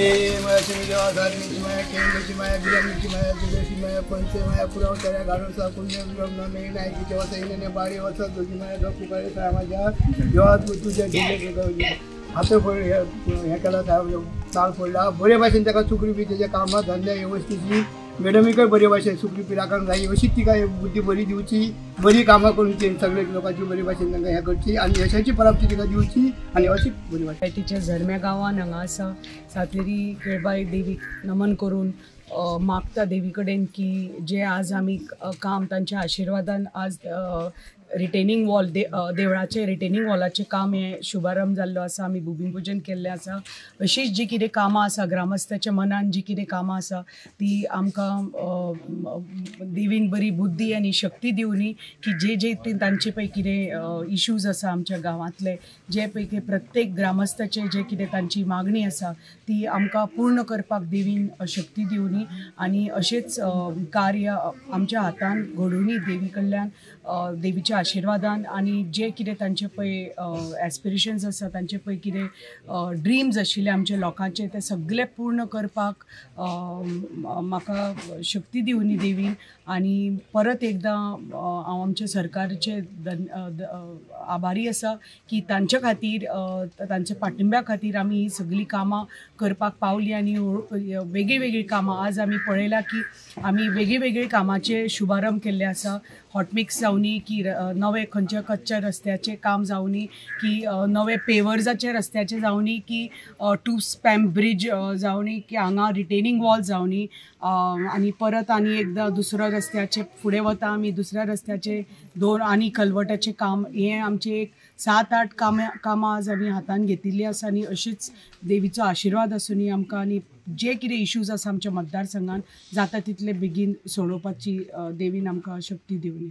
हात हें केलां ताल फोडला बरे भाशेन ताका चुकरी बी तेजे कामां धंदे वेवस्थेची मॅडमीकय बरे भाशेन सुकरी पिराकांक जाय अशीच तिका बुद्धी बरी दिवची, बरी कामां करूची, सगळे लोकांची बरी भाशेन तांकां हें करची आनी यशाची प्राप्ती तिका दिवची आनी अशीच बरी भाशेन. तिच्या झरम्या गांवान हांगा आसा सातेरी केळबाई देवीक नमन करून मागता देवी कडेन की जे आज आमी काम तांच्या आशिर्वादान आज रिटेनिंग वॉल देवळाचे रिटेनिंग वॉलाचें काम हें शुभारंभ जाल्लो आसा, आमी भुमीपुजन केल्लें आसा. अशीच जी कितें कामां आसा ग्रामस्थाच्या मनान जी कितें कामां आसा ती आमकां देवीन बरी बुद्धी आनी शक्ती दिवनी की जे जे तांचे पळय कितें इश्यूज आसा आमच्या गांवांतले, जे पळय कितें प्रत्येक ग्रामस्थाचे जे कितें तांची मागणी आसा ती आमकां पूर्ण करपाक देवीन शक्ती दिवनी आनी अशेंच कार्य आमच्या हातान घडोवनी देवी कडल्यान देवीच्या आशिर्वादान आनी जे कितें तांचे पळय एस्पिरेशन्स आसा, तांचे पळय कितें ड्रीम्स आशिल्ले आमच्या लोकांचे ते सगळे पूर्ण करपाक म्हाका शक्ती दिवनी देवीन. आनी परत एकदां हांव आमच्या सरकारचे आभारी आसा की तांच्या खातीर तांच्या पाठिंब्या खातीर आमी ही सगळीं कामां करपाक पावली आनी वेगळीं वेगळीं कामां आज आमी पळयलां की आमी वेगळी वेगळी कामाचे शुभारंभ केल्ले आसा. हॉटमिक्स जावनी की नवे खंयच्या कच्च्या रस्त्याचें काम जावनी की नवे पेवर्साचे रस्त्याचे जावनी की टू स्पॅम ब्रिज जावनी की हांगा रिटेनिंग वॉल जावनी आनी परत आनी एकदां दुसऱ्या रस्त्याचे फुडें वता आमी दुसऱ्या रस्त्याचे दोन आनी कलवटाचें काम, हें आमचें एक 7-8 कामां आज आमी हातान घेतिल्लीं आसा आनी अशीच देवीचो आशिर्वाद आसूनी आमकां आनी जे कितें इश्यूज आसा आमच्या मतदारसंघान जाता तितले बेगीन सोडोवपाची देवीन आमकां शक्ती दिवनी.